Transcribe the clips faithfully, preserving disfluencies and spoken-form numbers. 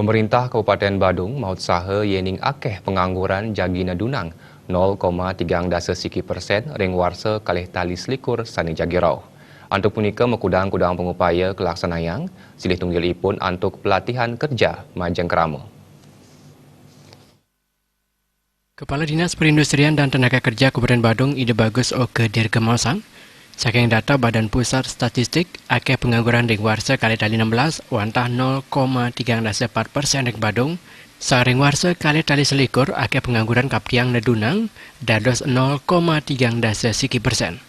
Pemerintah Kabupaten Badung maut saha yening akeh pengangguran jagi nedunang nol koma tigang dasa siki persen ring warsa kalih tali selikur sane jagi rauh. Antuk punika makudang-kudang pangupaya kalaksanayang, silih tunggilipun antuk pelatihan kerja majeng krama. Kepala Dinas Perindustrian dan Tenaga Kerja Kabupaten Badung, Ida Bagus Oka Dirga maosang, saking data Badan Pusat Statistik, akeh pengangguran ring warsa kalih tali enam belas wantah nol koma tigang dasa empat persen ring Badung, sang ring warsa kalih tali selikur akeh pengangguran kaptiang nedunang dados nol koma tigang dasa siki persen.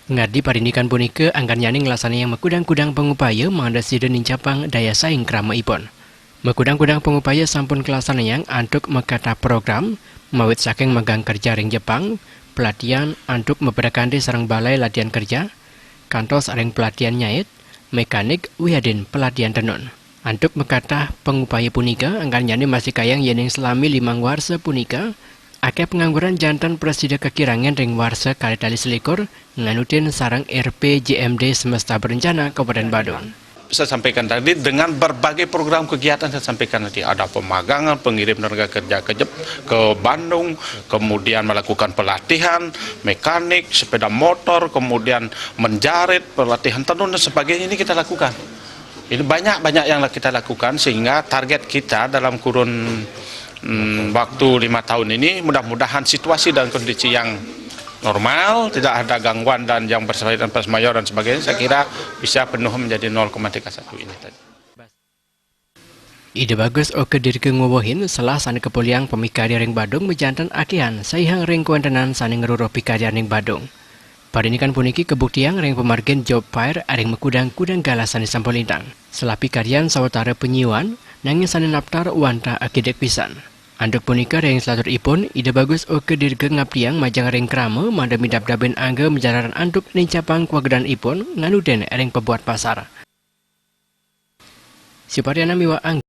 Ngadi parindikan punika anggannyane nglaksanayang makudang-kudang pangupaya mangda sida nincapang daya saing kramaipun. Makudang-kudang pangupaya sampun kalaksanayang antuk makatah program, mawit saking magang kerja ring Jepang, pelatihan antuk mapadekanti sareng balai latihan kerja, kantos ring pelatihan nyait, mekanik, wiadin pelatihan tenun. Antuk makatah pangupaya punika, anggannyane mastikayang yening salami limang warsa punika, akeh pengangguran janten prasida kakirangan ring warsa kalih tali selikur, nganutin sareng R P J M D Semesta Berencana Kabupaten Badung. Saya sampaikan tadi, dengan berbagai program kegiatan saya sampaikan tadi, ada pemagangan, pengirim tenaga kerja ke Jep-, ke Bandung, kemudian melakukan pelatihan mekanik, sepeda motor, kemudian menjarit, pelatihan tenun dan sebagainya, ini kita lakukan. Ini banyak-banyak yang kita lakukan, sehingga target kita dalam kurun, hmm, waktu lima tahun ini, mudah-mudahan situasi dan kondisi yang normal, tidak ada gangguan dan yang berkaitan Pers Mayor dan sebagainya, saya kira bisa penuh menjadi nol koma tiga satu ini tadi. Ida Bagus Oka Dirga nguwuhin, selah sane kapoliang pamikarya ring Badung majanten akihan saihang ring kawentenan sane ngruruh pikaryan ring Badung. Parindikan puniki kabuktiang ring pamargin job fair ring makudang-kudang galah sane sampun lintang. Selah pikaryan sawatara panyiuan, nanging sane naptar wantah akidik pisan. Antuk punika ring salaturipun, Ida Bagus Oka Dirga ngaptiang majeng ring krama mangda midabdabin angga majalaran antuk nincapang kawagedanipun nganutin ring pabuat pasar. Supardiana miwah Angga.